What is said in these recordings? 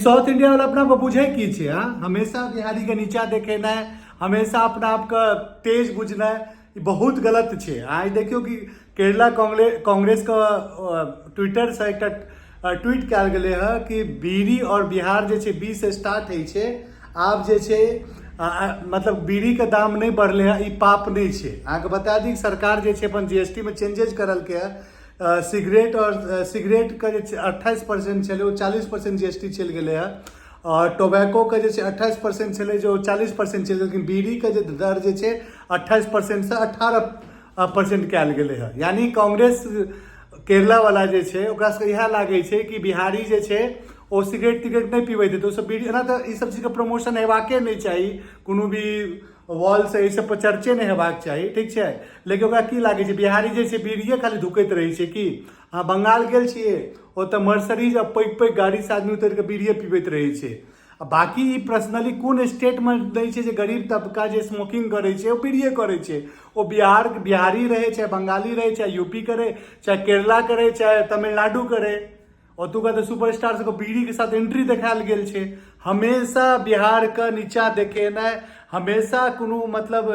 South India वाला अपना आपके बुझे की छै? हाँ, हमेशा बिहारी के नीचा देखेनाइ, हमेशा अपना आपके तेज बुझनाइ, ई बहुत गलत छै। आइ देखियौ कि केरला कांग्रेस के ट्विटर से एकटा ट्वीट कयल गेलै हँ कि बीड़ी और बिहार जे छै बी से स्टार्ट होइ छै। आब जे छै मतलब बीड़ीके दाम नहि बढ़लै हँ, ई पाप नहि छै। अहाँके बता दी, सरकार जे छै अपन जीएसटी मे चेंजेज करलकै हँ। सिगरेट और सिगरेटके जे छै 28% छलै, ओ 40% जीएसटी चलि गेलै हँ और टोबैकोके जे छै 28% छलै, जे ओ 40% चलि गेलै। लेकिन बीड़ीके जे दर जे छै 28%सँ 18% कयल गेलै हँ। यानी कांग्रेस केरला वाला जे छै, ओकरा सबके इएह लागै छै कि बिहारी जे छै ओ सिगरेट तिगरेट नहि पीबैत हेतै, ओसब बीड़ी। एना तऽ ई सब चीजके प्रमोशन हेबाके नहि चाही, कोनो भी वॉल से एहि सब पर चर्चे नहि हेबाक चाही, ठीक छै? लेकिन ओकरा की लागै छै, बिहारी जे छै बीड़िए खाली धुकैत रहै छै की? अहाँ बंगाल गेल छियै? ओतऽ मर्सरीज आ पैघ पैघ गाड़ीसँ आदमी उतरि कऽ बीड़िए पीबैत रहै छै। आ बाकी ई पर्सनली कोन स्टेटमे दै छै जे गरीब तबका जे स्मोकिंग करै छै, ओ बीड़िए करै छै? ओ बिहार बिहारी रहै, चाहे बंगाली रहै, चाहे यूपी के रहै, चाहे केरला के रहै, चाहे तमिलनाडु के रहै। ओतुका तऽ सुपरस्टार सबके बीड़ीके साथ एंट्री देखायल गेल छै। हमेशा बिहारके नीचा देखेनाइ, हमेशा कोनो मतलब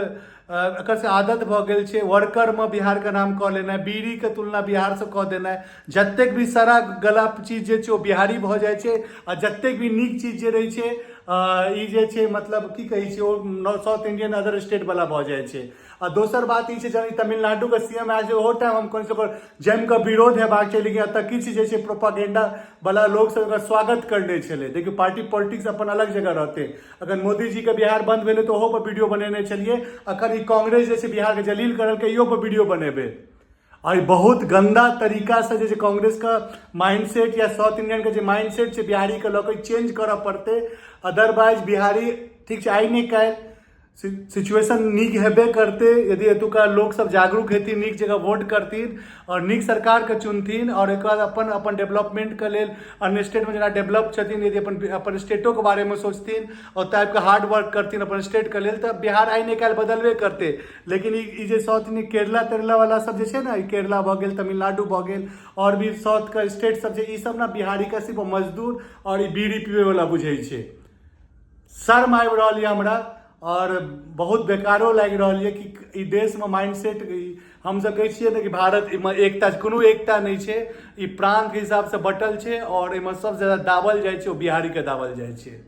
एकर से आदत भऽ गेल छै। वर्करमे बिहारके नाम कऽ लेनाइ, बीड़ीके तुलना बिहारसँ कऽ देनाइ। जतेक भी सारा गला चीज जे छै, ओ बिहारी भऽ जाइ छै आ जतेक भी नीक चीज जे रहै छै, ई जे छै, मतलब की कहै छै, ओ साउथ इंडियन अदर स्टेट वाला भऽ जाइ छै। आ दोसर बात ई छै, जब तमिलनाडुके सीएम आयल छै, ओहो टाइम हम कहै छी ओकर जमि कऽ विरोध हेबाक छै। लेकिन एतऽ किछु जे छै प्रोपागेंडा वाला लोक सब एकर स्वागत करने छलै। देखियौ, पार्टी पॉलिटिक्स अपन अलग जगह रहतै। अगर मोदीजीके बिहार बंद भेलै तऽ ओहो पर वीडियो बनेने छलियै। अखन ई कांग्रेस जे छै बिहारके जलील करलकै, इहो पर वीडियो बनेबै। आ ई बहुत गंदा तरीकासँ जे छै कांग्रेसके माइंडसेट या साउथ इंडियनके जे माइंडसेट छै बिहारीके लऽ कऽ, चेंज करऽ पड़तै। अदरवाइज बिहारी, ठीक छै, आइ नहि काल्हि सिचुएशन नीक हेबे करतै, यदि एतुका लोकसभ जागरूक हेथिन, नीक जगह वोट करथिन आओर नीक सरकारके चुनथिन आओर एकर बाद अपन अपन डेवलपमेंटके लेल अन्य स्टेटमे जेना डेवलप छथिन, यदि अपन अपन स्टेटोके बारेमे सोचथिन आओर ताबिके हार्ड वर्क करथिन अपन स्टेटके लेल, तऽ बिहार आइ नहि काल्हि बदलबे करतै। लेकिन ई ई जे साउथ केरला तेरला वाला सब जे छै ने, ई केरला भऽ गेल, तमिलनाडु भऽ गेल आओर भी साउथके स्टेट सब छै, ई सब ने बिहारीके सिर्फ मजदूर आओर ई बीड़ी पीबै बुझै छै। शर्म आबि रहल यऽ हमरा आओर बहुत बेकारो लागि रहल यऽ कि ई देशमे माइंडसेट, हमसब कहै छियै ने कि भारत एहिमे एकता, कोनो एकता नहि छै। ई प्रान्तके हिसाबसँ बँटल छै आओर एहिमे सबसँ ज्यादा दाबल जाइ छै, ओ बिहारीके दाबल जाइ छै।